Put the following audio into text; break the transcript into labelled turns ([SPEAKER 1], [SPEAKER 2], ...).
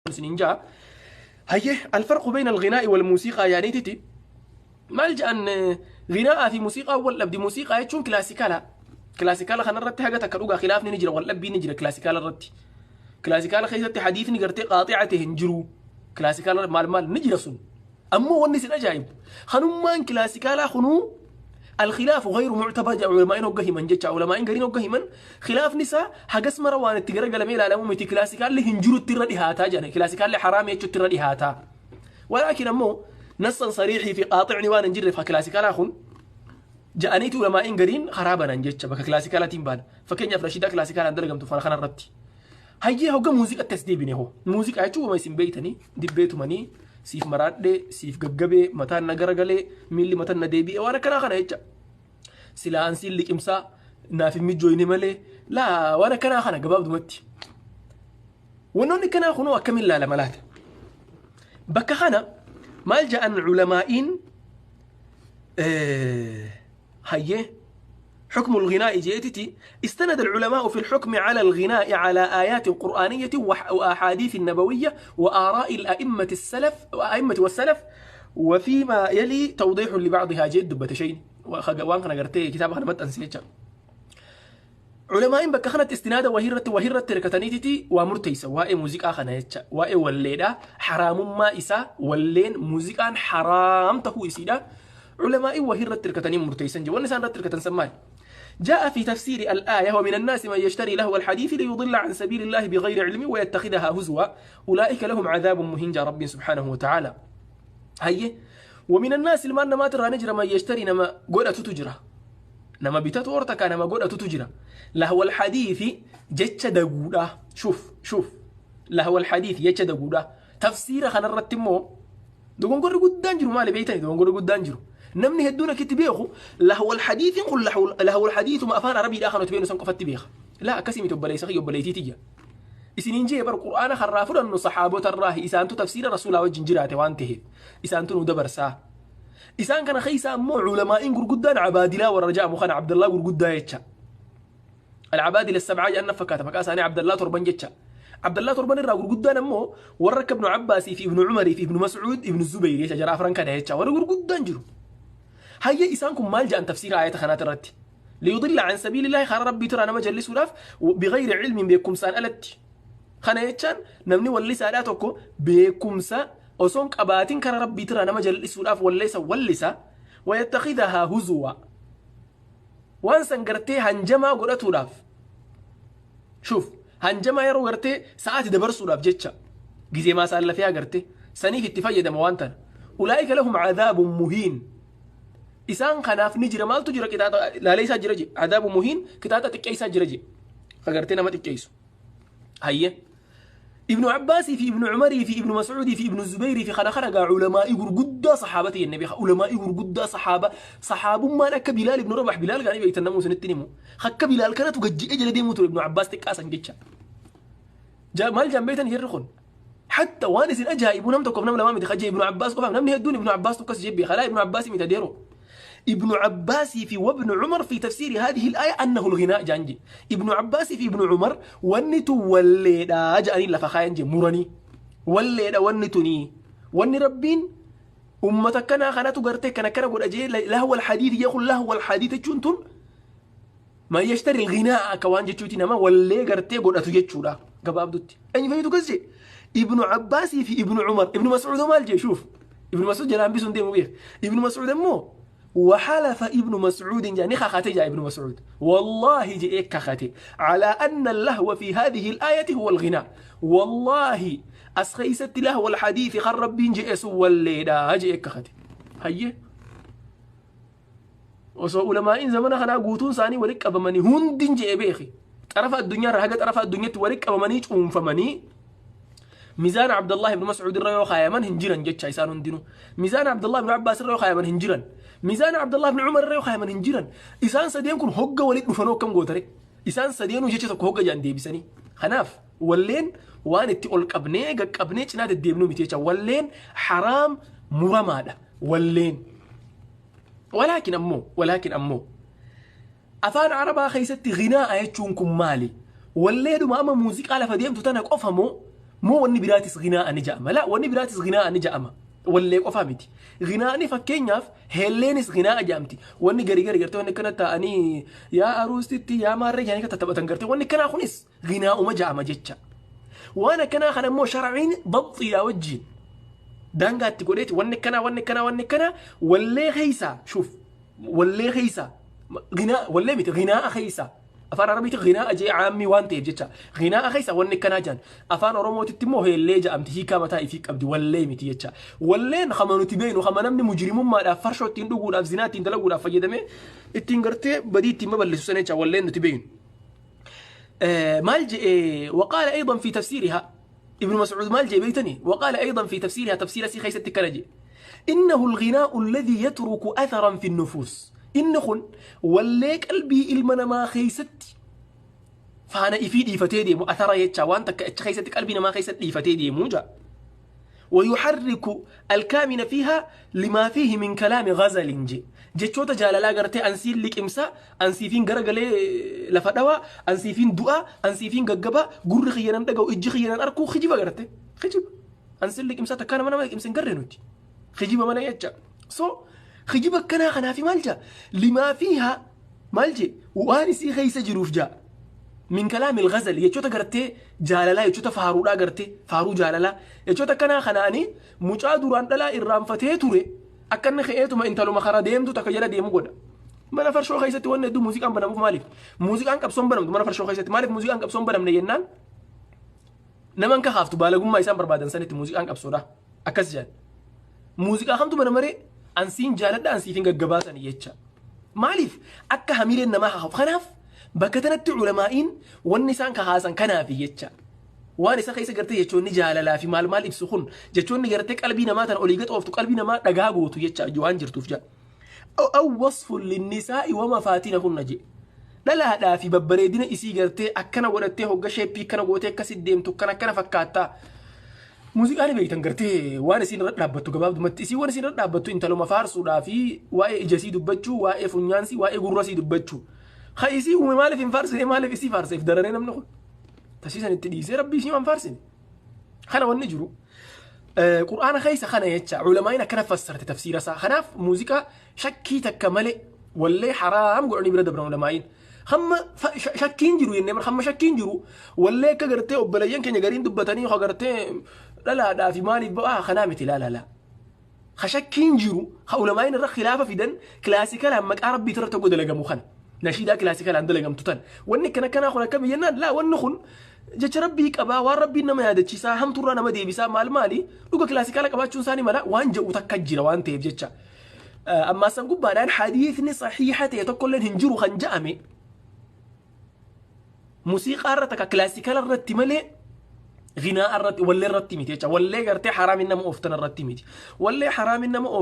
[SPEAKER 1] Isiniin ja'a. Hayyee, الفرق بين الغناء والموسيقى yaaniititi maal jedhan? Ghinaa fi muuziqaa wal dhabdi. Muuziqaa jechuun kilaasikaala. Kilaasikaala kanarratti haga takka dhugaa khilaafni ni jira, wal dhabbiin ni jira kilaasikaala irratti. Kilaasikaala keessatti hadiisni gartee qaaxica ta'e hin jiru. Kilaasikaala maal maal ni jira sun. Ammoo wanni isin ajaa'ibu, kanummaan kilaasikaalaa kunuu الخلاف غير معتبر jedha ulamaa'in hogga himan jecha. Ulamaa'in gariin hogga himan, khilaafni isaa hagas mara waan itti garagalamee ilaalamu miti, kilaasikaalli hin jirutti irra dhihaataa jedhan, kilaasikaalli haraami jechutti irra dhihaataa. ولكن ammoo نصا صريح fi qaaxicni waan hin jirreef kilaasikaalaa kun ja'aniitu ulamaa'in gariin karaa banan jecha, bakka kilaasikaalaatiin baana. Fakkeenyaaf, nashiidaa kilaasikaalaan dalagamtu fana kanarratti. Hayyee, hogga muuziqatti as deebine hoo? Muuziqaa jechuun wama isin beeytanii, dibbeetumanii siif maraadhee, siif gaggabee, mataan na garagalee, miilli mataan na deebi'e, waan akkanaa kana jecha. Silaa ansiin liqimsaa naaf hin mijjooyne malee laa, waan akkanaa kana gabaabdumatti. Wannoonni akkanaa kunoo akkamiin laalama laata? Bakka kana maal ja'an ulamaa'iin? Hayyee, حكم الغناء جيتتي استند العلماء في الحكم على الغناء على آيات قرآنية وأحاديث النبوية وآراء الأئمة السلف وأئمة والسلف، وفيما يلي توضيح لبعضها. جد دبت شيء وان كان قرتي كتاب أنا متأنسيتش. Culamaa'in bakka kanatti istinaada wahirratti hirkataniititi waa murteessa waa'ee muuziqaa kana jecha, waa'ee walleedha, haraamummaa isaa, walleen muuziqaan haraam tahuu isiidha. Culamaa'in wahirratti hirkatanii murteessan jiru. Wanni isaan irratti hirkatan san maali? جاء في تفسير الآية: ومن الناس من يشتري لهو الحديث ليضل عن سبيل الله بغير علم ويتخذها هزوا أولئك لهم عذاب مهين. جاء رب سبحانه وتعالى. هي ومن الناس ilmaan namaatirraa ni jira, من يشتري nama godhatutu jira, nama bitatu horta, nama godhatutu jira, لهو الحديث jecha daguudha. شوف شوف، لهو الحديث jecha daguudha. Tafsiira kanarratti immoo dogongorri guddaan jiru maali beeytani? Dogongorri guddaan jiru, namni hedduun akkitti beeku, لهو الحديث kun لهو الحديث afaan arabiidhaa kan nuti beeknu san qofatti beeka. Laa, akkasii miti, obboleessa kiyya, obboleettii tiyya. Isiniin jee bar, Qur'aana karraa fudhannu saxaabota irraa. Isaantu tafsiira rasuulaa wajjin jiraate waan ta'eef isaantu nu dabarsaa. Isaan kana keessa ammoo culamaa'iin gurguddaan cabaadilaa warra ja'amu kana, Abdallaa gurguddaa jecha. العبادلة السبعة jedhan fakkaata maqaa isaanii, Abdallaa torban jecha. Abdallaa torban irraa gurguddaan ammoo warra akka Ibnu Abbaasii fi Ibnu Umarii fi Ibnu Mas'uud, Ibnu Zubayr jecha, jara afran kana jecha, warra gurguddaan jiru. Hayya, isaan kun maal jedhan tafsiira ayata kanaati irratti? ليضل عن سبيل الله karaa rabbii irraa nama jallisuudhaaf, بغير علم beekumsaan alatti. Kana jechaan namni wallisaadhaa tokko beekumsa osoo hin qabaatin karaa rabbii irraa nama jallisuudhaaf walleessa wallisa. ويتخذها هزوا waan san gartee hanjamaa godhatuudhaaf. شوف, hanjamaa yeroo gartee sa'aati dabarsuudhaaf jecha, gizee maasaan lafee agarte saniif itti fayyadama waan tana. أولئك لهم عذاب مهين isaan kanaaf ni jira. Maaltu jira? Qixaaxa laalee isaa jira je, عذاب مهين qixaaxa xiqqeessaa jira je, agartee nama xiqqeessu. Hayye, Ibnu Abbaasii fi Ibnu Umarii fi Ibnu Mas'uudii fi Ibnu Zubeyrii fi kana kana gaa ulamaa'ii gurguddaa saxaabati jennee beeka. Ulamaa'ii gurguddaa saxaaba, saxaabummaan akka Bilaal Ibnu Rabax, Bilaal gaanii beektan, namuu isinitti himu, akka Bilaal kanatu gajji'ee jala deemuu ture Ibnu Abbaas xiqqaasan jecha. Maal jaan beektan jarri kun? Hatta waan isin ajaa'ibu, nam tokkoof nama lamaa miti kaje Ibnu Abbaas qofaaf. Namni hedduun Ibnu Abbaas tokkos jee beeka. Laa, Ibnu Abbaas miti adeero. ابن عباس في وابن عمر في تفسير هذه الآية أنه الغناء جانجي. ابن عباس في ابن عمر ونتو وليدا جاني لفخاين جي مرني وليدا ونتوني وني ربين أمة كنا خانتو غرتي كنا كنا قد أجي لهو الحديث، يقول لهو الحديث جنتون ما يشتري الغناء كوان جتشوتي نما wallee gartee godhatu jechuudha gabaabdutti. Eenyu fayyadu gas jee? Ibnu Abbaasii fi Ibnu Umar. Ibnu Mas'uud maal jee? شوف, Ibnu Mas'uud jalaan bisuun deemu beek. Ibnu Mas'uud immoo وحلف ابن مسعود جاني خخاتي جاء ابن مسعود، والله جاء كخاتي على أن اللهو في هذه الآية هو الغناء. والله أسخيست لهو الحديث خرب بين جاء سوى الليلة جاء كخاتي. هيا، osoo ulamaa'in zamana kanaa guutuun isaanii walitti qabamanii hundin je'e beeki, xarafa addunyaa irraa haga xarafa addunyaatti walitti qabamanii cuunfamanii mizaana Abdallah ibn Mas'uud irra yoo kaayaman hin jiran jecha isaan hundinuu. Mizaana Abdallah ibn Abbaas irra yoo kaayaman hin jiran. Mizaana Abdallah ibn Umar irra yoo kaayaman hin jiran. Isaan sadeen kun hogga walitti dhufanoo akkam gootare? Isaan sadeenuu jecha tokko hogga jaan deebisanii. Kanaaf walleen waan itti ol qabnee gaqqabnee cinaa deddeebinuu miti jecha. Walleen haraam muramaadha walleen. ولكن ammoo afaan arabaa keessatti ghinaa'a jechuun kun maali? Walleedhuma amma muuziqaa lafa deemtu tana qofa moo Moo wanni biraatis ghinaa'a ni ja'ama? Laa, wanni biraatis ghinaa'a ni ja'ama. Wallee qofaa miti. Ghinaa'ni fakkeenyaaf heelleenis ghinaa'a ja'amti. Wanni gari gari gartee wanni akkana ta'anii yaa aruustitti yaa maarree jedhanii kan taphatan gartee wanni akkanaa kunis ghinaa'uma ja'ama jecha. Waan akkanaa kana immoo sharciin dabxiidhaa wajjin daangaa itti godheeti wanni akkanaa wanni akkanaa wanni akkanaa wallee keeysaa shuuf wallee keeysaa ghinaa wallee miti ghinaa'a keeysaa. Afaan Arabiitti ghinaa'a jee caammii waan ta'eef jecha ghinaa'a keessa wanni akkanaa jedhan. Afaan Oromootitti immoo heellee jedhamti, hiikaa mataa ifii qabdi, wallee miti jecha. Walleen kama nuti beeknu, kama namni mujrimummaadhaaf, farshoo ittiin dhuguudhaaf, zinaa ittiin dalaguudhaaf fayyadamee ittiin gartee badii ittiin babal'isu sana jecha walleen nuti beeknu. Maal jedhe? Waqaala aydan fi tafsiirihaa, Ibnu Mas'uud maal jedhe beektanii? Waqaala aydan fi tafsiirihaa, tafsiira isii keessatti akkana jedhe: innahu alghinaa'u alladhii yatruku atharan fi nufuus. Inni kun wallee qalbii ilma namaa keessatti faana ifii dhiifatee deemu, athara jecha waan takka achi keessatti qalbii namaa keessatti dhiifatee deemu jaa. ويحرك الكامن فيها لما فيه من كلام غزل جي jechoota jaalalaa gartee ansiin liqimsa, ansiifiin garagalee lafa dhawaa, ansiifiin du'aa, ansiifiin gaggabaa, gurri kiyyanan dhaga'u, ijji kiyyanan arkuu, kijiba garte, kijiba ansiin liqimsa takkaa nama nama liqimsa hin garre nuti, kijiba malee jecha. So kijiba akkanaa kanaafi maal jaa? لما فيها maal jee? Waan isii keessa jiruuf jaa, من كلام الغزل, jechoota gartee jaalalaa, jechoota faaruudhaa gartee faaruu jaalalaa, jechoota akkanaa kanaanii mucaa duraan dhalaa irraanfatee ture akka inni ka'eetuma intaluma karaa deemtu takka jala deemu godha. Mana farshoo keessatti wanni hedduu muuziqaan banamuuf maaliif? Muuziqaan qabsoon banamtu mana farshoo keessatti maaliif muuziqaan qabsoon banamne jennaan, naman kakaaftu baalagummaa isaan barbaadan sanitti muuziqaan qabsoodha. Akkas jedhan. Muuziqaa kamtu bana maree? Ansiin jaaladha, ansiifin gaggabaasanii jecha. Maaliif? Akka hamileen namaa kakaaf. Kanaaf bakka tanatti ulamaa'iin wanni isaan kakaasan kanaafi jecha. Waan isa keessa gartee jechoonni jaalalaa fi maal maal ibsu kun, jechoonni gartee qalbii namaa tana olii gad ooftu, qalbii namaa dhagaa gootu jecha waan jirtuuf jedha. أو وصف للنساء ومفاتنهن je. Dhalaadhaa fi babbareedina isii gartee akkana godhattee hogga shape akkana gootee akkasit deemtu akkana akkana fakkaattaa. Muuziqaan beektan gartee waan isiin irra dhaabbattu gabaabdumatti isii waan isiin irra dhaabbattu intaluma faarsuudhaa fi waa'ee ijasii dubbachuu, waa'ee funyaansii, waa'ee gurrasii dubbachuu. Ha isii uume maaliif hin faarsine? Maaliif isii faarseef dararee namni kun? Tasiisan itti dhiisee rabbii isii waan faarsine. Kana wanni jiru. Qur'aana keessa kana jecha ulamaa'iin akkana fassarte tafsiira isaa. Kanaaf muuziqaa shakkii takka malee wallee haraam godhanii bira dabran ulamaa'iin. Hamma shakkiin jiru jennee, hamma shakkiin jiru wallee akka gartee obboleeyyan keenya gariin dubbatanii ha gartee dhalaadhaa fi maaliif ba'aa kanaa miti, laa laa laa. Ha shakkiin jiru, ha ulamaa'iin irra khilaafa fidan, kilaasikalaan maqaa rabbii irratti tokko dalagamu kana. Nashiidaa kilaasikalaan dalagamtu tan. Wanni akkana akkanaa kun akkami jennaan, laa, wanni kun jecha rabbii qabaa, waan rabbiin nama yaadachiisaa, hamtuurraa nama deebisaa, maal maali, dhuga kilaasikala qabaachuun isaanii mala waan jedhu takka jira waan ta'eef jecha. Ammaa san gubbaadhaan hadiisni sahiiha ta'e tokkolleen hin jiru kan ja'ame muuziqaa irra takka kilaasikala irratti malee ghinaa irratti, wallee irratti miti jecha. Wallee gartee haraamin nama ooftan irratti miti. Wallee haraamin nama